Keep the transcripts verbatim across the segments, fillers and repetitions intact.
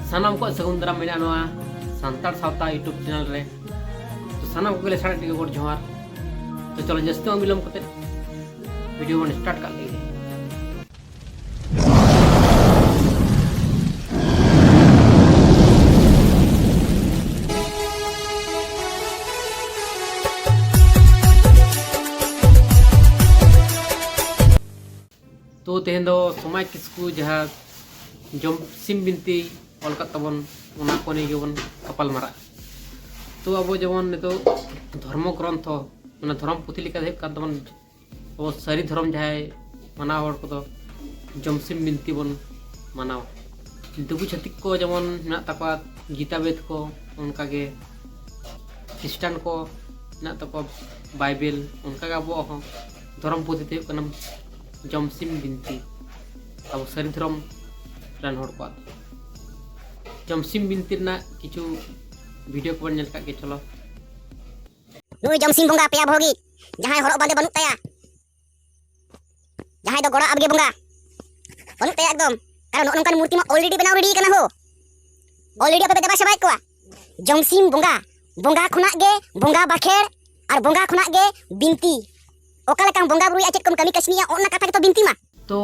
ᱥᱟᱱᱟᱢ ᱠᱚᱣᱟᱜ ᱥᱟᱹᱜᱩᱱ ᱫᱟᱨᱟᱢ ᱢᱮᱱᱟᱜᱼᱟ ᱱᱚᱣᱟ ᱥᱟᱱᱛᱟᱲ ᱥᱟᱶᱛᱟ YouTube ᱪᱮᱱᱮᱞ ᱨᱮ᱾ ᱛᱚ ᱥᱟᱱᱟᱢ ᱠᱚᱜᱮ ᱞᱮ ᱥᱟᱲᱮ ᱴᱤᱠᱟᱹ ᱜᱚᱰ ᱡᱚᱦᱟᱨ᱾ ᱛᱚ ᱪᱚᱞᱚ ᱡᱟᱹᱥᱛᱤ ᱵᱟᱝ ᱵᱤᱞᱚᱢ ᱠᱟᱛᱮ ᱵᱷᱤᱰᱤᱭᱳ ᱵᱚᱱ ᱥᱴᱟᱨᱴ ᱠᱟᱜ ᱞᱮᱜᱮ᱾ ᱛᱚ ᱛᱮᱦᱮᱧ ᱫᱚ ᱥᱚᱢᱟᱭ ᱠᱤᱥᱠᱩ ᱡᱟᱦᱟᱸ ᱡᱚᱢᱥᱤᱢ ᱵᱤᱱᱛᱤ ᱚᱞ ᱠᱟᱫ ᱛᱟᱵᱚᱱ, ᱚᱱᱟ ᱠᱚ ᱱᱤᱭᱮ ᱜᱮᱵᱚᱱ ᱜᱟᱯᱟᱞ ᱢᱟᱨᱟᱜᱼᱟ᱾ ᱛᱚ ᱟᱵᱚ ᱡᱮᱢᱚᱱ ᱱᱤᱛᱚᱜ ᱫᱷᱚᱨᱢᱚ ᱜᱨᱚᱱᱛᱷᱚ, ᱢᱟᱱᱮ ᱫᱷᱚᱨᱚᱢ ᱯᱩᱛᱷᱤ ᱞᱮᱠᱟᱛᱮ ᱦᱩᱭᱩᱜ ᱠᱟᱱ ᱛᱟᱵᱚᱱ, ᱟᱵᱚ ᱥᱟᱹᱨᱤ ᱫᱷᱚᱨᱚᱢ ᱡᱟᱦᱟᱸᱭ ᱢᱟᱱᱟᱣ ᱦᱚᱲ ᱠᱚᱫᱚ ᱡᱚᱢᱥᱤᱢ ᱵᱤᱱᱛᱤ ᱵᱚᱱ ᱢᱟᱱᱟᱣᱟ᱾ ᱫᱤᱠᱩ ᱪᱷᱟᱹᱛᱤᱠ ᱠᱚ ᱡᱮᱢᱚᱱ ᱢᱮᱱᱟᱜ ᱛᱟᱠᱚᱣᱟ ᱜᱤᱛᱟ ᱵᱮᱫ ᱠᱚ, ᱚᱱᱠᱟᱜᱮ ᱠᱷᱨᱤᱥᱴᱟᱱ ᱠᱚ ᱢᱮᱱᱟᱜ ᱛᱟᱠᱚᱣᱟ ᱵᱟᱭᱵᱮᱞ, ᱚᱱᱠᱟᱜᱮ ᱟᱵᱚᱣᱟᱜ ᱦᱚᱸ ᱫᱷᱚᱨᱚᱢ ᱯᱩᱛᱷᱤ ᱫᱚ ᱦᱩᱭᱩᱜ ᱠᱟᱱᱟ ᱡᱚᱢᱥᱤᱢ ᱵᱤᱱᱛᱤ, ᱟᱵᱚ ᱥᱟᱹᱨᱤ ᱫᱷᱚᱨᱚᱢ ᱨᱮᱱ ᱦᱚᱲ ᱠᱚᱣᱟᱜ ᱫᱚ᱾ ᱡᱚᱢᱥᱤᱢ ᱵᱤᱱᱛᱤ ᱨᱮᱱᱟᱜ ᱠᱤᱪᱷᱩ ᱵᱷᱤᱰᱤᱭᱳ ᱠᱚᱵᱚᱱ ᱧᱮᱞ ᱠᱟᱜ ᱜᱮ, ᱪᱚᱞᱚ᱾ ᱱᱩᱭ ᱡᱚᱢᱥᱤᱢ ᱵᱚᱸᱜᱟ ᱯᱮᱭᱟ ᱵᱷᱳᱜᱤᱡ, ᱡᱟᱦᱟᱸᱭ ᱦᱚᱨᱚᱜ ᱵᱟᱸᱫᱮ ᱵᱟᱹᱱᱩᱜ ᱛᱟᱭᱟ, ᱡᱟᱦᱟᱸᱭ ᱫᱚ ᱜᱚᱲᱟ ᱟᱵᱜᱮ ᱵᱚᱸᱜᱟ ᱵᱟᱹᱱᱩᱜ ᱛᱟᱭᱟ ᱮᱠᱫᱚᱢ᱾ ᱠᱟᱨᱚᱱ ᱱᱚᱜᱼᱚ ᱱᱚᱝᱠᱟᱱ ᱢᱩᱨᱛᱤ ᱢᱟ already ᱵᱮᱱᱟᱣ ᱨᱮᱰᱤ ᱠᱟᱱᱟ ᱦᱳ, already ᱟᱯᱮ ᱯᱮ ᱫᱮᱵᱟ ᱥᱮᱵᱟᱭᱮᱫ ᱠᱚᱣᱟ᱾ ᱡᱚᱢᱥᱤᱢ ᱵᱚᱸᱜᱟ, ᱵᱚᱸᱜᱟ ᱠᱷᱚᱱᱟᱜ ᱜᱮ ᱵᱚᱸᱜᱟ ᱵᱟᱠᱷᱮᱲ ᱟᱨ ᱵᱚᱸᱜᱟ ᱠᱷᱚᱱᱟᱜ ᱜᱮ ᱵᱤᱱᱛᱤ᱾ ᱚᱠᱟ ᱞᱮᱠᱟᱢ ᱵᱚᱸᱜᱟ ᱵᱩᱨᱩᱭᱟ, ᱪᱮᱫ ᱠᱚᱢ ᱠᱟᱹᱢᱤ ᱠᱟᱹᱥᱱᱤᱭᱟ, ᱚᱱᱟ ᱠᱟᱛᱷᱟ ᱜᱮᱛᱚ ᱵᱤᱱᱛᱤ ᱢᱟ᱾ ᱛᱚ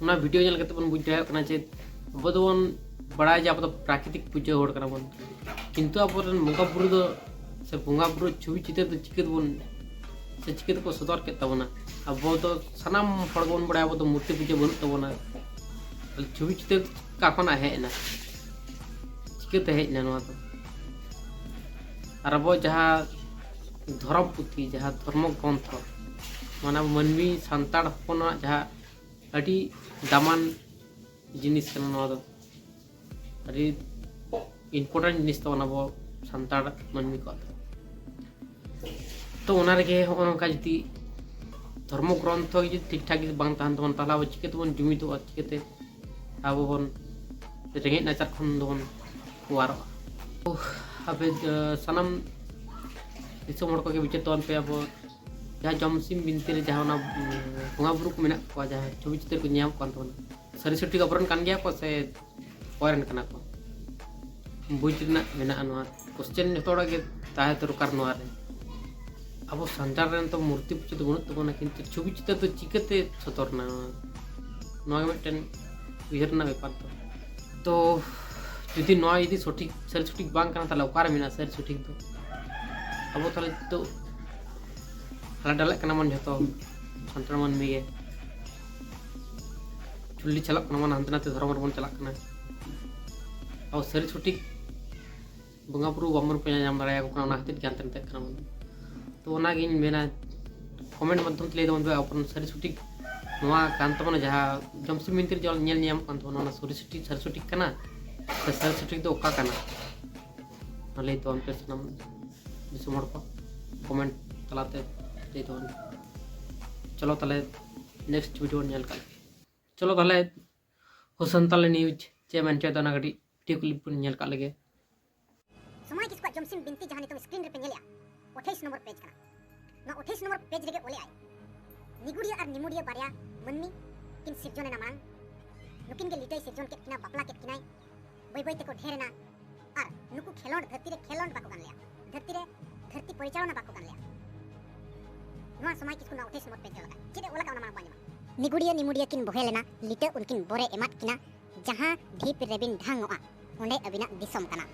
ᱚᱱᱟ ᱵᱷᱤᱰᱤᱭᱳ ᱧᱮᱞ ᱠᱟᱛᱮ ᱵᱚᱱ ᱵᱩᱡᱽ ᱫᱟᱲᱮᱭᱟᱜ ᱠᱟᱱᱟ ᱡᱮ ᱟᱵᱚ ᱫᱚᱵᱚᱱ ᱵᱟᱲᱟᱭᱟ ᱡᱮ ᱟᱵᱚ ᱫᱚ ᱯᱨᱟᱠᱨᱤᱛᱤᱠ ᱯᱩᱡᱟᱹ ᱦᱚᱲ ᱠᱟᱱᱟ ᱵᱚᱱ, ᱠᱤᱱᱛᱩ ᱟᱵᱚᱨᱮᱱ ᱵᱚᱸᱜᱟ ᱵᱩᱨᱩ ᱫᱚ ᱥᱮ ᱵᱚᱸᱜᱟ ᱵᱩᱨᱩ ᱪᱷᱚᱵᱤ ᱪᱤᱛᱟᱹᱨ ᱫᱚ ᱪᱤᱠᱟᱹ ᱛᱮᱵᱚᱱ ᱥᱮ ᱪᱤᱠᱟᱹ ᱛᱮᱠᱚ ᱥᱚᱫᱚᱨ ᱠᱮᱫ ᱛᱟᱵᱚᱱᱟ? ᱟᱵᱚ ᱫᱚ ᱥᱟᱱᱟᱢ ᱦᱚᱲ ᱵᱚᱱ ᱵᱟᱲᱟᱭᱟ ᱟᱵᱚ ᱫᱚ ᱢᱩᱨᱛᱤ ᱯᱩᱡᱟᱹ ᱵᱟᱹᱱᱩᱜ ᱛᱟᱵᱚᱱᱟ, ᱛᱟᱦᱞᱮ ᱪᱷᱚᱵᱤ ᱪᱤᱛᱟᱹᱨ ᱚᱠᱟ ᱠᱷᱚᱱᱟᱜ ᱦᱮᱡ ᱮᱱᱟ? ᱪᱤᱠᱟᱹᱛᱮ ᱦᱮᱡ ᱮᱱᱟ ᱱᱚᱣᱟ ᱫᱚ? ᱟᱨ ᱟᱵᱚ ᱡᱟᱦᱟᱸ ᱫᱷᱚᱨᱚᱢ ᱯᱩᱛᱷᱤ, ᱡᱟᱦᱟᱸ ᱫᱷᱚᱨᱢᱚ ᱜᱨᱚᱱᱛᱷᱚ, ᱢᱟᱱᱮ ᱟᱵᱚ ᱢᱟᱹᱱᱢᱤ ᱥᱟᱱᱛᱟᱲ ᱦᱚᱯᱚᱱᱟᱜ ᱡᱟᱦᱟᱸ ᱟᱹᱰᱤ ᱫᱟᱢᱟᱱ ᱡᱤᱱᱤᱥ ᱠᱟᱱᱟ ᱱᱚᱣᱟ ᱫᱚ, ᱟᱹᱰᱤ important ᱡᱤᱱᱤᱥ ᱛᱟᱵᱚᱱ ᱟᱵᱚ ᱥᱟᱱᱛᱟᱲ ᱢᱟᱹᱱᱢᱤ ᱠᱚᱣᱟᱜ ᱫᱚ᱾ ᱛᱚ ᱚᱱᱟ ᱨᱮᱜᱮ ᱦᱚᱸᱜᱼᱚ ᱱᱚᱝᱠᱟ ᱡᱩᱫᱤ ᱫᱷᱚᱨᱢᱚ ᱜᱨᱚᱱᱛᱷᱚ ᱜᱮ ᱡᱩᱫᱤ ᱴᱷᱤᱠ ᱴᱷᱟᱠ ᱡᱩᱫᱤ ᱵᱟᱝ ᱛᱟᱦᱮᱱ ᱛᱟᱵᱚᱱᱟ, ᱛᱟᱦᱚᱞᱮ ᱟᱵᱚ ᱪᱤᱠᱟᱹ ᱛᱮᱵᱚᱱ ᱡᱩᱢᱤᱫᱚᱜᱼᱟ? ᱪᱤᱠᱟᱹᱛᱮ ᱟᱵᱚ ᱵᱚᱱ ᱨᱮᱸᱜᱮᱡ ᱱᱟᱪᱟᱨ ᱠᱷᱚᱱ ᱫᱚᱵᱚᱱ ᱚᱣᱟᱨᱚᱜᱼᱟ? ᱛᱚ ᱟᱯᱮ, ᱟᱸ, ᱥᱟᱱᱟᱢ ᱫᱤᱥᱚᱢ ᱦᱚᱲ ᱠᱚᱜᱮ ᱵᱤᱪᱟᱹᱨ ᱛᱟᱵᱚᱱ ᱯᱮ, ᱟᱵᱚ ᱡᱟᱦᱟᱸ ᱡᱚᱢᱥᱤᱢ ᱵᱤᱱᱛᱤ ᱨᱮ ᱡᱟᱦᱟᱸ ᱚᱱᱟ, ᱩᱸ, ᱵᱚᱸᱜᱟ ᱵᱩᱨᱩ ᱠᱚ ᱢᱮᱱᱟᱜ ᱠᱚᱣᱟ, ᱡᱟᱦᱟᱸ ᱪᱷᱚᱵᱤ ᱪᱤᱛᱟᱹᱨ ᱠᱚ ᱧᱮᱞ ᱧᱟᱢᱚᱜ ᱠᱟᱱ ᱛᱟᱵᱚᱱᱟ, ᱥᱟᱹᱨᱤ ᱥᱚᱴᱷᱤᱠ ᱟᱵᱚᱨᱮᱱ ᱠᱟᱱ ᱜᱮᱭᱟ ᱠᱚ ᱥᱮ ᱚᱠᱚᱭ ᱨᱮᱱ ᱠᱟᱱᱟ ᱠᱚ? ᱵᱩᱡᱽ ᱨᱮᱱᱟᱜ ᱢᱮᱱᱟᱜᱼᱟ᱾ ᱱᱚᱣᱟ ᱠᱚᱥᱪᱮᱱ ᱡᱚᱛᱚ ᱦᱚᱲᱟᱜ ᱜᱮ ᱛᱟᱦᱮᱸ ᱫᱚᱨᱠᱟᱨ ᱱᱚᱣᱟ ᱨᱮ᱾ ᱟᱵᱚ ᱥᱟᱱᱛᱟᱲ ᱨᱮᱱ ᱛᱚ ᱢᱩᱨᱛᱤ ᱯᱩᱡᱟᱹ ᱫᱚ ᱵᱟᱹᱱᱩᱜ ᱛᱟᱵᱚᱱᱟ, ᱠᱤᱱᱛᱩ ᱪᱷᱚᱵᱤ ᱪᱤᱛᱟᱹᱨ ᱫᱚ ᱪᱤᱠᱟᱹᱛᱮ ᱥᱚᱫᱚᱨ ᱮᱱᱟ? ᱱᱚᱣᱟ ᱜᱮ ᱢᱤᱫᱴᱮᱱ ᱩᱭᱦᱟᱹᱨ ᱨᱮᱱᱟᱜ ᱵᱮᱯᱟᱨ ᱫᱚ᱾ ᱛᱚ ᱡᱩᱫᱤ ᱱᱚᱣᱟ ᱡᱩᱫᱤ ᱥᱚᱴᱷᱤᱠ, ᱥᱟᱹᱨᱤ ᱥᱚᱴᱷᱤᱠ ᱵᱟᱝ ᱠᱟᱱᱟ, ᱛᱟᱦᱚᱞᱮ ᱚᱠᱟᱨᱮ ᱢᱮᱱᱟᱜᱼᱟ ᱥᱟᱹᱨᱤ ᱥᱚᱴᱷᱤᱠ ᱫᱚ? ᱟᱵᱚ ᱛᱟᱦᱚᱞᱮ ᱱᱤᱛᱚᱜ ᱦᱟᱞᱟ ᱰᱟᱞᱟᱜ ᱠᱟᱱᱟ ᱵᱚᱱ ᱡᱷᱚᱛᱚ ᱥᱟᱱᱛᱟᱲ ᱢᱟᱹᱱᱢᱤ ᱜᱮ᱾ ᱪᱩᱞᱞᱤ ᱪᱟᱞᱟᱜ ᱠᱟᱱᱟ ᱵᱚᱱ, ᱦᱟᱱᱛᱮ ᱱᱟᱛᱮ ᱫᱷᱚᱨᱚᱢ ᱨᱮᱵᱚᱱ ᱪᱟᱞᱟᱜ ᱠᱟᱱᱟ᱾ ᱟᱵᱚ ᱥᱟᱹᱨᱤ ᱥᱚᱴᱷᱤᱠ ᱵᱚᱸᱜᱟ ᱵᱩᱨᱩ ᱵᱟᱵᱚᱱ ᱯᱟᱸᱡᱟ ᱧᱟᱢ ᱫᱟᱲᱮᱭᱟᱠᱚ ᱠᱟᱱᱟ, ᱚᱱᱟ ᱠᱷᱟᱹᱛᱤᱨ ᱜᱮ ᱦᱟᱱᱛᱮ ᱱᱟᱛᱮᱜ ᱠᱟᱱᱟ ᱵᱚᱱ᱾ ᱛᱚ ᱚᱱᱟᱜᱤᱧ ᱢᱮᱱᱟ, ᱠᱚᱢᱮᱱᱴ ᱢᱟᱫᱽᱫᱷᱚᱢ ᱛᱮ ᱞᱟᱹᱭ ᱛᱟᱵᱚᱱ ᱯᱮ, ᱟᱵᱚᱨᱮᱱ ᱥᱟᱹᱨᱤ ᱥᱚᱴᱷᱤᱠ ᱱᱚᱣᱟ ᱠᱟᱱ ᱛᱟᱵᱚᱱᱟ, ᱡᱟᱦᱟᱸ ᱡᱚᱢᱥᱤᱢ ᱵᱤᱱᱛᱤ ᱨᱮ ᱡᱮᱢᱚᱱ ᱧᱮᱞ ᱧᱟᱢᱚᱜ ᱠᱟᱱ ᱛᱟᱵᱚᱱᱟ, ᱚᱱᱟ ᱥᱟᱹᱨᱤ ᱥᱚᱴᱷᱤᱠ, ᱥᱟᱹᱨᱤ ᱥᱚᱴᱷᱤᱠ ᱠᱟᱱᱟ ᱥᱮ ᱥᱟᱹᱨᱤ ᱥᱚᱴᱷᱤᱠ ᱫᱚ ᱚᱠᱟ ᱠᱟᱱᱟ? ᱚᱱᱟ ᱞᱟᱹᱭ ᱛᱟᱵᱚᱱ ᱯᱮ ᱥᱟᱱᱟᱢ ᱫᱤᱥᱚᱢ ᱦᱚᱲ ᱠᱚ, ᱠᱚᱢᱮᱱᱴ ᱛᱟᱞᱟᱛᱮ ᱞᱟᱹᱭ ᱛᱟᱵᱚᱱ ᱯᱮ᱾ ᱪᱚᱞᱚ ᱛᱟᱦᱞᱮ ᱱᱮᱠᱥᱴ ᱵᱷᱤᱰᱤᱭᱳ ᱵᱚᱱ ᱧᱮᱞ ᱠᱟᱜ ᱞᱮᱜᱮ᱾ ᱪᱚᱞᱚ ᱛᱟᱦᱞᱮ ᱦᱳ ᱥᱟᱱᱛᱟᱞᱤ ᱱᱤᱭᱩᱡᱽ ᱪᱮᱫ ᱮ ᱢᱮᱱ ᱦᱚᱪᱚᱭᱮᱫᱟ, ᱚᱱᱟ ᱠᱟᱹᱴᱤᱡ ᱵᱷᱤᱰᱤᱭᱳ ᱠᱞᱤᱯ ᱵᱚᱱ ᱧᱮᱞ ᱠᱟᱜ ᱞᱮᱜᱮ᱾ ᱥᱚᱢᱟᱭ ᱠᱤᱥᱠᱩᱣᱟᱜ ᱡᱚᱢᱥᱤᱢ ᱵᱤᱱᱛᱤ, ᱡᱟᱦᱟᱸ ᱱᱤᱛᱚᱝ ᱥᱠᱨᱤᱱ ᱨᱮᱯᱮ ᱧᱮᱞᱮᱜᱼᱟ, ᱟᱴᱷᱟᱭᱤᱥ ᱱᱚᱢᱵᱚᱨ ᱯᱮᱡᱽ ᱠᱟᱱᱟ᱾ ᱱᱚᱣᱟ ᱟᱴᱷᱟᱭᱤᱥ ᱱᱚᱢᱵᱚᱨ ᱯᱮᱡᱽ ᱨᱮᱜᱮ ᱚᱞᱮᱜᱼᱟᱭ, ᱱᱤᱜᱩᱲᱤᱭᱟᱹ ᱟᱨ ᱱᱤᱢᱩᱰᱤᱭᱟᱹ ᱵᱟᱨᱭᱟ ᱢᱟᱹᱱᱢᱤ ᱠᱤᱱ ᱥᱤᱨᱡᱚᱱ ᱮᱱᱟ ᱢᱟᱲᱟᱝ᱾ ᱱᱩᱠᱤᱱ ᱜᱮ ᱞᱤᱴᱟᱹᱭ ᱥᱤᱨᱡᱚᱱ ᱠᱮᱫ ᱠᱤᱱᱟ, ᱵᱟᱯᱞᱟ ᱠᱮᱫ ᱠᱤᱱᱟᱭ, ᱵᱟᱹᱭ ᱵᱟᱹᱭ ᱛᱮᱠᱚ ᱰᱷᱮᱨ ᱮᱱᱟ᱾ ᱟᱨ ᱱᱩᱠᱩ ᱠᱷᱮᱞᱳᱸᱰ, ᱫᱷᱟᱹᱨᱛᱤ ᱨᱮ ᱠᱷᱮᱞᱳᱸᱰ ᱵᱟᱠᱚ ᱜᱟᱱ ᱞᱮᱜᱼᱟ, ᱫᱷᱟᱹᱨᱛᱤ ᱨᱮ, ᱫᱷᱟᱹᱨᱛᱤ ᱯᱚᱨᱤᱪᱟᱞᱚᱱᱟ ᱵᱟᱠᱚ ᱜᱟᱱ ᱞᱮᱜᱼᱟ᱾ ᱱᱚᱣᱟ ᱥᱚᱢᱟᱭ ᱠᱤᱥᱠᱩ ᱱᱚᱣᱟ ᱟᱴᱷᱟᱭᱤᱥ ᱱᱚᱢᱵᱚᱨ ᱯᱮᱡᱽ ᱨᱮ ᱚᱞ ᱟᱠᱟᱫ᱾ ᱪᱮᱫ ᱮ ᱚᱞ ᱟᱠᱟᱫ, ᱚᱱᱟ ᱢᱟᱲᱟᱝ ᱵᱚᱱ ᱟᱸᱡᱚᱢᱟ᱾ ᱱᱤᱜᱩᱲᱤᱭᱟᱹ ᱱᱤᱢᱩᱰᱤᱭᱟᱹ ᱠᱤᱱ ᱵᱚᱦᱮ ᱞᱮᱱᱟ, ᱞᱤᱴᱟᱹ ᱩᱱᱠᱤᱱ ᱵᱚᱨᱮ ᱮᱢᱟᱫ ᱠᱤᱱᱟ, ᱡᱟᱦᱟᱸ ᱰᱷᱤᱯ ᱨᱮᱵᱤᱱ ᱰᱷᱟᱝᱚᱜᱼᱟ, ᱚᱸᱰᱮ ᱟᱹᱵᱤᱱᱟᱜ ᱫᱤᱥᱚᱢ ᱠᱟᱱᱟ᱾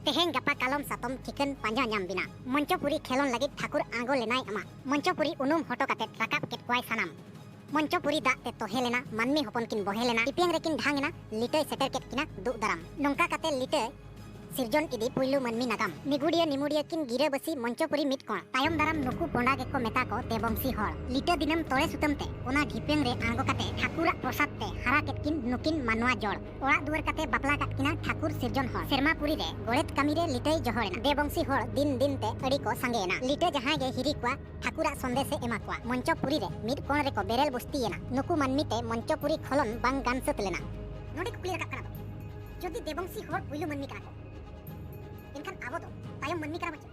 ᱛᱮᱦᱮᱧ ᱜᱟᱯᱟ ᱠᱟᱞᱚᱢ ᱥᱟᱛᱚᱢ ᱴᱷᱤᱠᱟᱹᱱ ᱯᱟᱸᱡᱟ ᱧᱟᱢ ᱵᱤᱱᱟ᱾ ᱢᱚᱧᱪᱚᱯᱩᱨᱤ ᱠᱷᱮᱞᱚᱱ ᱞᱟᱹᱜᱤᱫ ᱴᱷᱟᱹᱠᱩᱨ ᱟᱬᱜᱚ ᱞᱮᱱᱟᱭ ᱟᱢᱟ᱾ ᱢᱚᱧᱪᱚᱯᱩᱨᱤ ᱩᱱᱩᱢ ᱦᱚᱴᱚ ᱠᱟᱛᱮ ᱨᱟᱠᱟᱵ ᱠᱮᱫ ᱠᱚᱣᱟᱭ ᱥᱟᱱᱟᱢ᱾ ᱢᱚᱧᱪᱚᱯᱩᱨᱤ ᱫᱟᱜ ᱛᱮ ᱛᱚᱦᱮ ᱞᱮᱱᱟ, ᱢᱟᱹᱱᱢᱤ ᱦᱚᱯᱚᱱ ᱠᱤᱱ ᱵᱚᱦᱮ ᱞᱮᱱᱟ, ᱴᱤᱯᱤᱭᱟᱝ ᱨᱮᱠᱤᱱ ᱰᱷᱟᱝ ᱮᱱᱟ, ᱞᱤᱴᱟᱹᱭ ᱥᱮᱴᱮᱨ ᱠᱮᱫ ᱠᱤᱱᱟ ᱫᱩᱜ ᱫᱟᱨᱟᱢ᱾ ᱱᱚᱝᱠᱟ ᱠᱟᱛᱮ ᱞᱤᱴᱟᱹᱭ ᱥᱤᱨᱡᱚᱱ ᱤᱫᱤ ᱯᱩᱭᱞᱩ ᱢᱟᱹᱱᱢᱤ ᱱᱟᱜᱟᱢ᱾ ᱱᱤᱜᱩᱰᱤᱭᱟᱹ ᱱᱤᱢᱩᱰᱤᱭᱟᱹ ᱠᱤᱱ ᱜᱤᱨᱟᱹᱵᱟᱹᱥᱤ ᱢᱚᱧᱪᱚᱯᱩᱨᱤ ᱢᱤᱫ ᱠᱚᱬ᱾ ᱛᱟᱭᱚᱢ ᱫᱟᱨᱟᱢ ᱱᱩᱠᱩ ᱯᱚᱸᱰᱟ ᱜᱮᱠᱚ ᱢᱮᱛᱟ ᱠᱚ ᱫᱮᱵᱚᱝᱥᱤ ᱦᱚᱲ᱾ ᱞᱤᱴᱟᱹ ᱫᱤᱱᱟᱹᱢ ᱛᱚᱲᱮ ᱥᱩᱛᱟᱹᱢ ᱛᱮ ᱚᱱᱟ ᱰᱷᱤᱯᱮᱝ ᱨᱮ ᱟᱬᱜᱚ ᱠᱟᱛᱮ ᱴᱷᱟᱹᱠᱩᱨᱟᱜ ᱯᱨᱚᱥᱟᱫ ᱛᱮ ᱦᱟᱨᱟ ᱠᱮᱫ ᱠᱤᱱ ᱱᱩᱠᱤᱱ ᱢᱟᱱᱣᱟ ᱡᱚᱲ᱾ ᱚᱲᱟᱜ ᱫᱩᱣᱟᱹᱨ ᱠᱟᱛᱮ ᱵᱟᱯᱞᱟ ᱠᱟᱫ ᱠᱤᱱᱟ ᱴᱷᱟᱹᱠᱩᱨ ᱥᱤᱨᱡᱚᱱ ᱦᱚᱲ᱾ ᱥᱮᱨᱢᱟᱯᱩᱨᱤ ᱨᱮ ᱜᱚᱲᱮᱛ ᱠᱟᱹᱢᱤ ᱨᱮ ᱞᱤᱴᱟᱹᱭ ᱡᱚᱦᱚᱲ ᱮᱱᱟ᱾ ᱫᱮᱵᱚᱝᱥᱤ ᱦᱚᱲ ᱫᱤᱱ ᱫᱤᱱ ᱛᱮ ᱟᱹᱰᱤ ᱠᱚ ᱥᱟᱸᱜᱮ ᱮᱱᱟ᱾ ᱞᱤᱴᱟᱹ ᱡᱟᱦᱟᱸᱭ ᱜᱮ ᱦᱤᱨᱤ ᱠᱚᱣᱟ, ᱴᱷᱟᱹᱠᱩᱨᱟᱜ ᱥᱚᱱᱫᱮᱥ ᱮ ᱮᱢᱟ ᱠᱚᱣᱟ᱾ ᱢᱚᱧᱪᱚᱯᱩᱨᱤ ᱨᱮ ᱢᱤᱫ ᱠᱚᱬ ᱨᱮᱠᱚ ᱵᱮᱨᱮᱞ ᱵᱚᱥᱛᱤ ᱮᱱᱟ᱾ ᱱᱩᱠᱩ ᱢᱟᱹᱱᱢᱤ ᱛᱮ ᱢᱚᱧᱪᱚᱯᱩᱨᱤ ᱠᱷᱚᱞᱚᱱ ᱵᱟᱝ ᱜᱟᱱ ᱥᱟᱹᱛ ᱞᱮᱱᱟ᱾ ᱱᱚᱰᱮ ᱠᱩᱠᱞᱤ ᱨᱟᱠᱟᱵ ᱠᱟᱱᱟ ᱫᱚ, ᱡᱩᱫᱤ ᱫᱮᱵᱚᱝᱥᱤ ᱦᱚᱲ ᱯᱩᱭᱞᱩ ᱢᱟᱹᱱᱢᱤ ᱠᱟᱱᱟ ᱠᱚ, ᱮᱱᱠᱷᱟᱱ ᱟᱵᱚ ᱫᱚ ᱛᱟᱭᱚᱢ ᱢᱟᱹᱱᱢᱤ ᱠᱟᱱᱟ ᱵᱚᱱ ᱪᱮᱫ?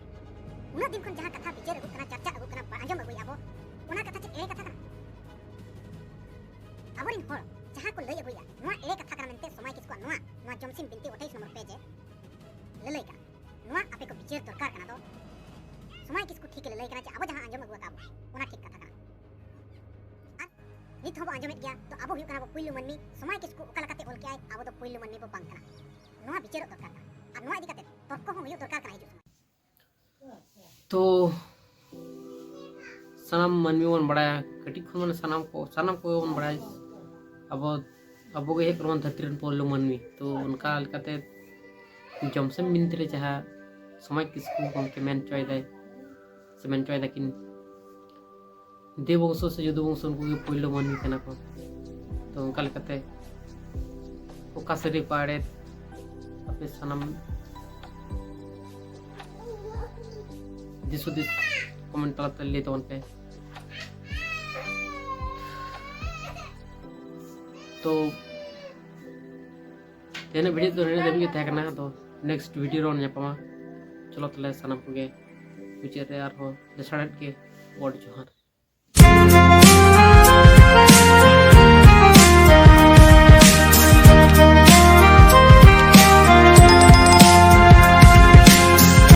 ᱩᱱᱟᱹᱜ ᱫᱤᱱ ᱠᱷᱚᱱ ᱡᱟᱦᱟᱸ ᱠᱟᱛᱷᱟ ᱵᱤᱪᱟᱹᱨ ᱟᱹᱜᱩᱜ ᱠᱟᱱᱟ, ᱪᱟᱨᱪᱟ ᱟᱹᱜᱩᱜ ᱠᱟᱱᱟ, ᱟᱸᱡᱚᱢ ᱟᱹᱜᱩᱭᱮᱫᱼᱟ ᱵᱚ, ᱚᱱᱟ ᱠᱟᱛᱷᱟ ᱪᱮᱫ ᱮᱲᱮ ᱠᱟᱛᱷᱟ ᱠᱟᱱᱟ? ᱟᱵᱚᱨᱮᱱ ᱦᱚᱲ ᱡᱟᱦᱟᱸ ᱠᱚ ᱞᱟᱹᱭ ᱟᱹᱜᱩᱭᱮᱫᱼᱟ, ᱱᱚᱣᱟ ᱮᱲᱮ ᱠᱟᱛᱷᱟ ᱠᱟᱱᱟ ᱢᱮᱱᱛᱮ ᱥᱚᱢᱟᱭ ᱠᱤᱥᱠᱩᱣᱟᱜ ᱱᱚᱣᱟ, ᱱᱚᱣᱟ ᱡᱚᱢᱥᱤᱢ ᱵᱤᱱᱛᱤ ᱟᱴᱷᱟᱭᱤᱥ ᱱᱚᱢᱵᱚᱨ ᱯᱮᱡᱽ ᱮ ᱞᱟᱹᱞᱟᱹᱭ ᱠᱟᱱᱟ, ᱱᱚᱣᱟ ᱟᱯᱮ ᱠᱚ ᱵᱤᱪᱟᱹᱨ ᱫᱚᱨᱠᱟᱨ ᱠᱟᱱᱟ᱾ ᱫᱚ ᱥᱚᱢᱟᱭ ᱠᱤᱥᱠᱩ ᱴᱷᱤᱠ ᱞᱟᱹᱞᱟᱹᱭ ᱠᱟᱱᱟ ᱡᱮ ᱟᱵᱚ ᱡᱟᱦᱟᱸ ᱟᱸᱡᱚᱢ ᱟᱹᱜᱩ ᱟᱠᱟᱫ ᱵᱚ, ᱚᱱᱟ ᱴᱷᱤᱠ ᱠᱟᱛᱷᱟ ᱠᱟᱱᱟ᱾ ᱟᱨ ᱱᱤᱛ ᱦᱚᱸᱵᱚ ᱟᱸᱡᱚᱢᱮᱫ ᱜᱮᱭᱟ᱾ ᱛᱚ ᱟᱵᱚ ᱦᱩᱭᱩᱜ ᱠᱟᱱᱟ ᱵᱚ ᱯᱩᱭᱞᱩ ᱢᱟᱹᱱᱢᱤ᱾ ᱥᱚᱢᱟᱭ ᱠᱤᱥᱠᱩ ᱚᱠᱟ ᱞᱮᱠᱟᱛᱮ ᱚᱞ ᱠᱮᱜᱼᱟᱭ, ᱟᱵᱚ ᱫᱚ ᱯᱩᱭᱞᱩ ᱢᱟᱹᱱᱢᱤ ᱵᱚ ᱵᱟᱝ ᱠᱟᱱᱟ᱾ ᱱᱚᱣᱟ ᱵᱤᱪᱟᱹᱨᱚᱜ ᱫᱚᱨᱠᱟᱨ ᱠᱟᱱᱟ ᱟᱨ ᱱᱚᱣᱟ ᱤᱫᱤ ᱠᱟᱛᱮ ᱛᱚᱨᱠᱚ ᱦᱚᱸ ᱦᱩᱭᱩᱜ ᱫᱚᱨᱠᱟᱨ ᱠᱟᱱᱟ ᱦᱤᱡᱩᱜ ᱥᱚᱢᱚᱭ᱾ ᱛᱚ ᱥᱟᱱᱟᱢ ᱢᱟᱹᱱᱢᱤ ᱵᱚᱱ ᱵᱟᱲᱟᱭᱟ, ᱠᱟᱹᱴᱤᱡ ᱠᱷᱚᱱ ᱢᱟᱱᱮ ᱥᱟᱱᱟᱢ ᱠᱚ, ᱥᱟᱱᱟᱢ ᱠᱚᱜᱮ ᱵᱚᱱ ᱵᱟᱲᱟᱭᱟ, ᱟᱵᱚ, ᱟᱵᱚ ᱜᱮ ᱦᱩᱭᱩᱜ ᱠᱟᱱᱟ ᱵᱚᱱ ᱫᱷᱟᱹᱨᱛᱤ ᱨᱮᱱ ᱯᱳᱭᱞᱳ ᱢᱟᱹᱱᱢᱤ᱾ ᱛᱚ ᱚᱱᱠᱟ ᱞᱮᱠᱟᱛᱮ ᱡᱚᱢᱥᱮᱢ ᱵᱤᱱᱛᱤ ᱨᱮ ᱡᱟᱦᱟᱸ ᱥᱚᱢᱟᱡᱽ ᱠᱤᱥᱠᱩ ᱜᱚᱢᱠᱮ ᱢᱮᱱ ᱦᱚᱪᱚᱭᱮᱫᱟᱭ ᱥᱮ ᱢᱮᱱ ᱦᱚᱪᱚᱭ ᱫᱟᱠᱤᱱ, ᱫᱮᱣ ᱵᱚᱝᱥᱚ ᱥᱮ ᱡᱚᱫᱩ ᱵᱚᱝᱥᱚ ᱩᱱᱠᱩ ᱜᱮ ᱯᱳᱭᱞᱳ ᱢᱟᱹᱱᱢᱤ ᱠᱟᱱᱟ ᱠᱚ᱾ ᱛᱚ ᱚᱱᱠᱟ ᱞᱮᱠᱟᱛᱮ ᱚᱠᱟ ᱥᱟᱹᱨᱤ ᱚᱠᱟ ᱮᱲᱮ ᱟᱯᱮ ᱥᱟᱱᱟᱢ ᱫᱤᱥ ᱦᱩᱫᱤᱥ ᱠᱚᱢᱮᱱᱴ ᱛᱟᱞᱟᱛᱮ ᱞᱟᱹᱭ ᱛᱟᱵᱚᱱ ᱯᱮ᱾ ᱛᱚ ᱛᱮᱦᱮᱧᱟᱜ ᱵᱷᱤᱰᱤᱭᱳ ᱫᱚ ᱱᱤᱱᱟᱹᱜ ᱫᱷᱟᱹᱵᱤᱡ ᱜᱮ ᱛᱟᱦᱮᱸ ᱠᱟᱱᱟ᱾ ᱟᱫᱚ ᱱᱮᱠᱥᱴ ᱵᱷᱤᱰᱤᱭᱳ ᱨᱮᱵᱚᱱ ᱧᱟᱯᱟᱢᱟ᱾ ᱪᱚᱞᱚ ᱛᱟᱦᱞᱮ ᱥᱟᱱᱟᱢ ᱠᱚᱜᱮ ᱢᱩᱪᱟᱹᱫ ᱨᱮ ᱟᱨᱦᱚᱸ ᱞᱮᱥᱟᱲᱦᱮᱫ ᱜᱮ ᱜᱚᱰ ᱡᱚᱦᱟᱨ᱾